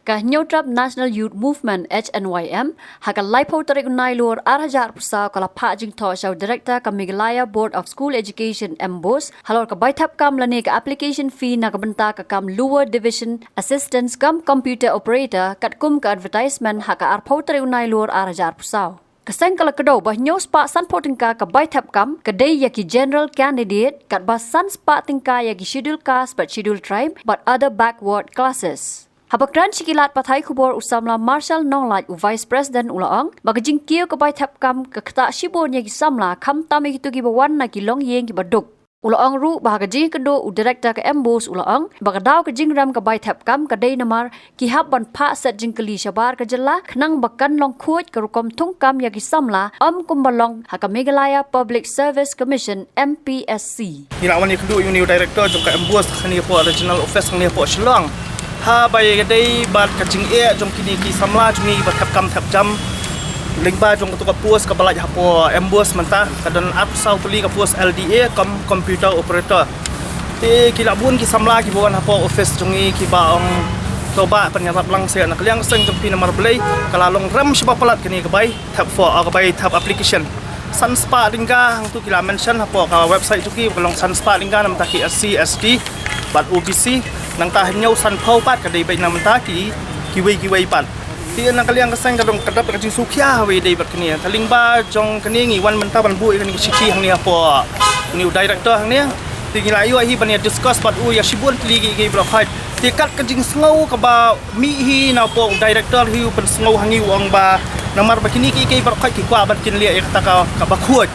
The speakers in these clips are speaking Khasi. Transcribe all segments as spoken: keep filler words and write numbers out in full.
Ka Hynñiewtrep National Youth Movement, H N Y M, ha ka laiphew tarik u Nailur ar hajar arphew saw ka la phah jingthoh sha u Director ka Meghalaya Board of School Education, MBOSE, halor ka bai thep kam lane ka application fee na ka bynta ka kam Lower Division Assistant cum Computer Operator katkum ka advertisement ha ka arphew tarik u Nailur ar hajar arphew saw. Ka seng ka la kdew ba hynñiew spah sanphew tyngka ka bai thep kam ka dei ïa ki general candidate, katba san spah tyngka ïa ki Scheduled Caste bad Scheduled Tribe bad other backward classes. Haba kren sha ki lad pathai khubor, u samla Marshal Nonglait, u Vice President, u la ong ba ka jingkiew ka bai thep kam ka ktah shibun ïa ki samla, khamtam ïa kito kiba wan na ki longïing kiba duk. U la ong ruh ba ha ka jingïakynduh, u Director ka MBOSE u la ong ba ka daw ka jingrem ka bai thep kam ka dei namar ki hap ban phah set jingkylli shabar ka jylla khnang ba kan long khuid ka rukom thungkam ïa ki samla, ym kumba long ha ka Meghalaya Public Service Commission, MPSC. Ngi la wan ïakynduh ïa une u Director jong ka MBOSE hangne hapoh Regional Office hangne hapoh Shillong. Haba ïadei bad ka jingeh jong kine ki samla jong ngi ba thep kam thep jam lyngba jong kato ka post kaba lait hapoh MBOSE mynta, ka don arphew saw tylli ka post LDA cum Computer Operator. Te ki la bun ki samla kiba wan hapoh office jong ngi kiba ong, "To bah, pynïarap lang seh na ka liang ka seng jong phi namar balei ka la long rem shibun palat kane ka bai thep form, ah, ka bai thep application." San spah tyngka, hangtu ki la mention hapoh ka website jong ki ba ka long san spah tyngka na bynta ki SC, ST bad OBC, nangta hynñiew sanphew pat ka dei beit na bynta ki, kiwei kiwei pat. Te na ka liang ka seng ka dang ka dap ka jingsngewkhia haba ïadei bad kane. Te lyngba jong kane ngi wan mynta ban buh ïa kane ka shithi hangne hapoh une u Director hangne. Te ngi la ïoh hi ban ïa discuss bad u ïa shibun tylli kiei kiei baroh khoit. Te kat ka jingsngew kaba mih hi na hapoh u Director hi, u pynsngew ha ngi, u ong ba namar ba kine kiei kiei baroh khoit ki kwah ban kin leh ïa kata ka, kaba khuid,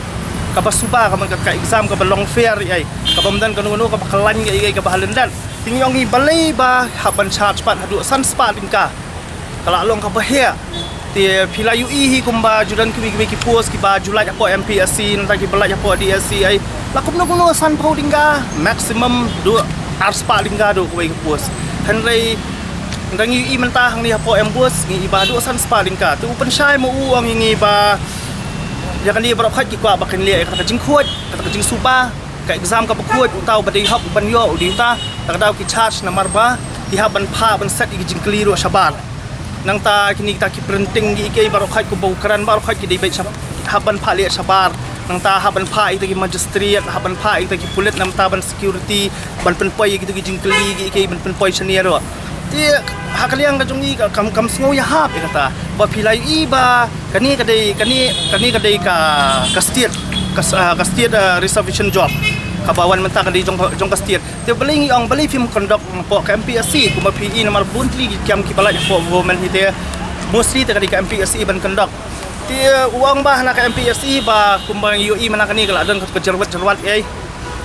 kaba suba, ka mut ka exam kaba long fair ïa, kaba ym don kano kano kaba khlaiñ ïa, ïa kaba ha lyndet. Te ngi ong ïa balei ba hap ban charge pat haduh san spah tyngka. Ka la long kaba heh. Te phi la ïohi hi kumba ju don kiwei kiwei ki post kiba ju lait hapoh MPSC, nangta kiba lait hapoh DSC ai, la kumno kumno sanphew tyngka, maximum haduh ar spah tyngka haduh kawei ka post. Hynrei ngi dang ïohi mynta hangne hapoh MBOSE ngi ïohi ba haduh san spah tyngka. Te u pynshai ma u, u ong ïa ngi ba ïa kane baroh khoit ki kwah ba kin leh ïa kata ka jingkhuid, kata ka jingsuba, ka exam kaba khuid, uta uba dei hok ban ïoh u dei uta. Te ka daw ki charge namar ba ki hap ban phah ban set ïa ki jingkylli ruh shabar. Nangta kine kita ki printing kiei kiei baroh khoit kumba u kren baroh khoit ki dei beit shab-, hap ban phah leh shabar. Nangta hap ban phah ïa kita ki magistrate, hap ban phah ïa kita ki pulit, nangta ban security, ban pynpoi ïa kita ki jingkylli kiei kiei, ban pynpoi shane ruh. Te ha ka liang ka jong ngi ka kam, kam sngew ïahap ïa kata. Ba phi la ïohi ba kane ka dei, kane, kane ka dei ka, ka state, ka s-, ah, ka state, ah, reservation job kaba wan mynta ka dei jong, jong ka state. Te balei ngi ong balei phim conduct hapoh ka MPSC, kumba phi i namar bun tylli ki kam kiba lait hapoh government hi te, mostly te ka dei ka MPSC ban conduct. Te u ong ba hana ka MPSC ba kumba ngi ïohi mynta kane ka la don ka jyrwat jyrwat ei,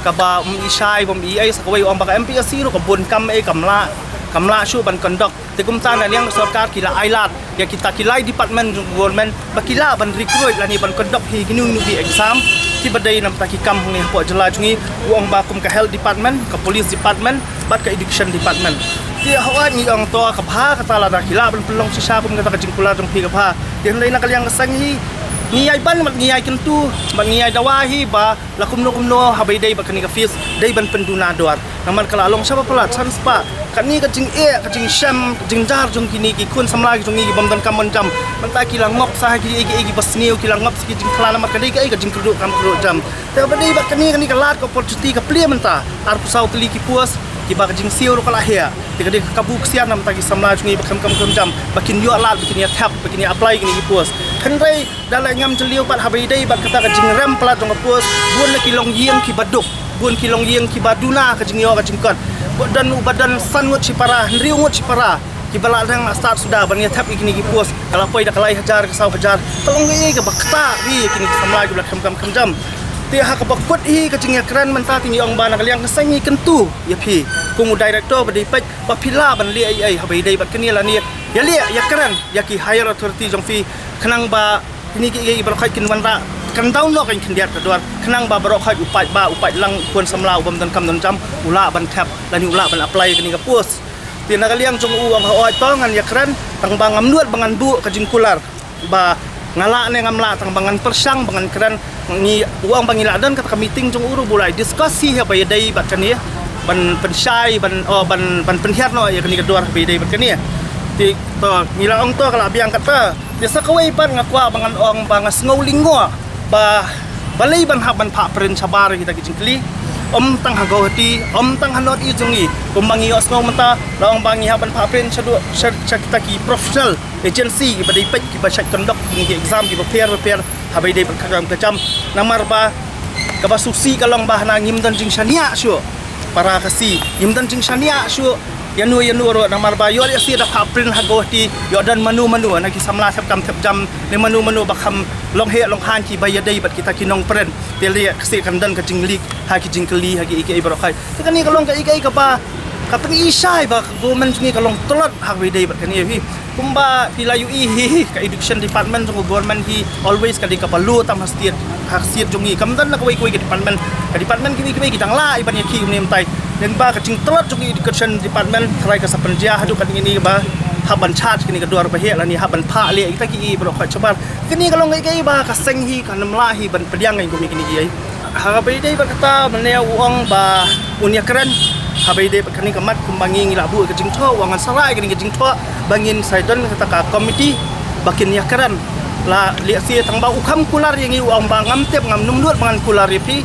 kaba ym i shai bym i ei sa kawei, u ong ba ka MPSC ruh ka bun kam ei kam lah, kam lah shuh ban conduct. Te kumta na liang sorkar ki la ai lad ïa kita ki lai department jong government ba ki lah ban recruit lane ban conduct hi kino kino ki exam kiba dei na bynta ki kam hangne hapoh jylla jong ngi, u ong ba kum ka health department, ka police department bad ka education department. Te hooid ngi ong to ka bha kata, lada ki lah ban pynlong shisha kum kata ka jingkular jong phi ka bha. Te hynrei na ka liang ka seng hi ngi ïai ban bad ngi ïai kyntu bad ngi ïai dawa hi ba la kumno kumno haba ïadei bad kane ka fees dei ban pynduna dor. Namar ka la long shaba palat san spah. Kane ka jingeh, ka jingshem, ka jingjar jong kine ki khun samla ki jong ngi ki bym don kam don jam. Mynta ki la ngop sa ha ki, ki, ki, kiba sniew, ki la ngop sa ki jingkhla namar ka dei ka, ka jingkyrduh kam kyrduh jam. Te haba dei bad kane, kane ka lad ka opportunity ka plie mynta. Arphew saw tylli ki post, kiba ka jingsiew ruh ka la heh. Te ka dei ka kabu ksiar na bynta ki samla jong ngi ba khlem kam khlem jam, ba kin ïoh lad, ba kin ïa thep, ba kin ïa apply kine ki post. Hynrei da leh ngam jylliew pat haba ïadei bad kata ka jingrem palat jong ka post, bun na ki longïing kiba duk, bun ki longïing kiba duna ka jingïoh ka jingkot. Ba don uba don san ngut shipara, hynriew ngut shipara, kiba la dang start suda ban ïa thep ïa kine ki post. Ka la poi da ka lai hajar, ka saw hajar. Ka long kaei kaba ktah ri ïa kine ki samla kiba la khlem kam khlem jam. Te ha kaba kut hi ka jingïakren mynta te ngi ong ba na ka liang ka seng ngi kyntu ïa phi kum u director ba dei peit ba phi lah ban leh ei ei haba ïadei bad kane lane ïa leh ïakren ïa ki higher authority jong phi khnang ba kine kiei kiei baroh khoit kin wanrah, kan daw noh kan khyndiat ka dor khnang ba baroh khoit u paidbah, u paidlang, u khun samla u bym don kam don jam u lah ban thep lane u lah ban apply kane ka post. Te na ka liang jong u ong hooid to ngan ïakren tang ba ngam nud ba ngan buh ka jingkular ba nga lah ne ngam lah, tang ba ngan pyrshang ba ngan kren. Ngi, u ong ba ngi la don kata ka meeting jong u ruh ba u la discuss hi haba ïadei bad kane ban pynshai ban, oh, ban, ban pynhiar noh ïa kane ka dor haba ïadei bad kane. Te to ngi la ong to ka la biang kata. Te sa kawei pat nga kwah ba ngan ong ba nga sngew lyngngoh ba balei ban hap ban phah print shabar kita ki jingkylli. Ym tang ha Guwahati, ym tang ha North East jong ngi. Kumba ngi ïohsngew mynta la ong ba ngi hap ban phah print sha, sha kita ki professional agency kiba dei peit kiba shait conduct ki exam kiba pher ba pher haba ïadei bad ka kam ka jam. Namar ba kaba sngewsih ka long ba hana ngim don jingshaniah shuh. Para Khasi ngim don jingshaniah shuh ïano ïano ruh namar ba ïoh lehse da phah print ha Guwahati ïoh don mano mano na ki samla thep kam thep jam ne mano mano ba kham long heh long haiñ kiba ïadei bad kita ki nongprint. Te lehse kan don ka jingleak ha ki jingkylli ha kiei kiei baroh kai. Te kane ka long kaei kaei kaba ka pyni shai ba ka government jong ngi ka long tlot ha kaba ïadei bad kane hi. Kumba phi la ïohi hi ka education department jong ka government hi always ka dei kaba low tam ha state ha state jong ngi. Kam don na kawei kawei ka department, ka department kiwei kiwei ki dang lah ban ïakhih kumne mynta. Lyngba ka jingtlot jong ka education department tharai ka sa pynjia haduh katne kane ba hap ban charge kane ka dor ba heh lane hap ban phah leh kita kiei baroh khoit shabar. Kane ka long kaei kaei ba ka seng hi kan ym lah hi ban pdiang ïa kine kiei. Ha kaba ïadei bad kata mynne u ong ba un ïakren. Haba ïadei bad kane ka mat kumba ngi ngi la buh ka jingthoh u ong ngan sa rah ïa kane ka jingthoh ba ngin sa don kata ka komiti ba kin ïakren. La lehse tang ba u kham kular ïa ngi u ong ba ngam tip ngam nym nud ba ngan kular ïa phi.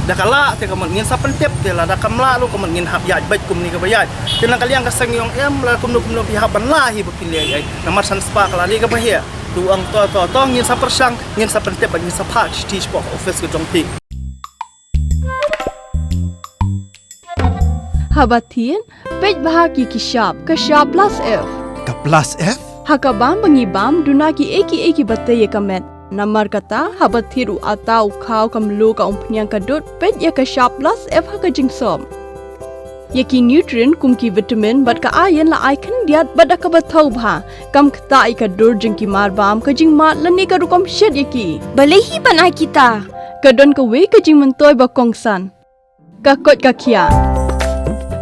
Da ka lah te ka mut ngin sa pyntip te lada kam lah ruh ka mut ngin hap ïaid beit kumne kaba ïaid. Te na ka liang ka seng i ong em la kumno kumno phi hap ban lah hi ba phin leh ei. Namar san spah ka la dei kaba heh. Te u ong to to to ngin sa pyrshang ngin sa pyntip bad ngin sa phah shithi shapoh ka office ka jong phi. Haba thied, peit bha ki ki shap, ka shap plus F. Ka plus F? Ha ka bam ba ngi bam, duna kiei kiei kiba tei ïa ka met. Namar kata, haba thied u atta, u khaw, ka mluh, ka umphniang, ka dud, peit ïa ka shap plus F ha ka jingsop. Ïa ki nutrient kum ki vitamin bad ka iron la ai khyndiat bad da kaba thaw bha. Kam ktah ïa ka dur jong ki mar bam, ka jingmad lane ka rukom shet ïa ki. Balei hi ban ai kita? Ka don kawei ka jingmyntoi ba kongsan. Ka koit ka khiah.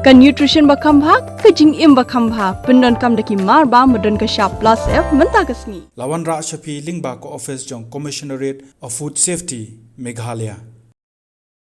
Ka nutrition ba kham bha, ka jingim ba kham bha. Pyndonkam da ki mar bam ba don ka shap plus F mynta ka sngi. La wanrah sha phi lyngba ka office jong Commissionerate of Food Safety, Meghalaya.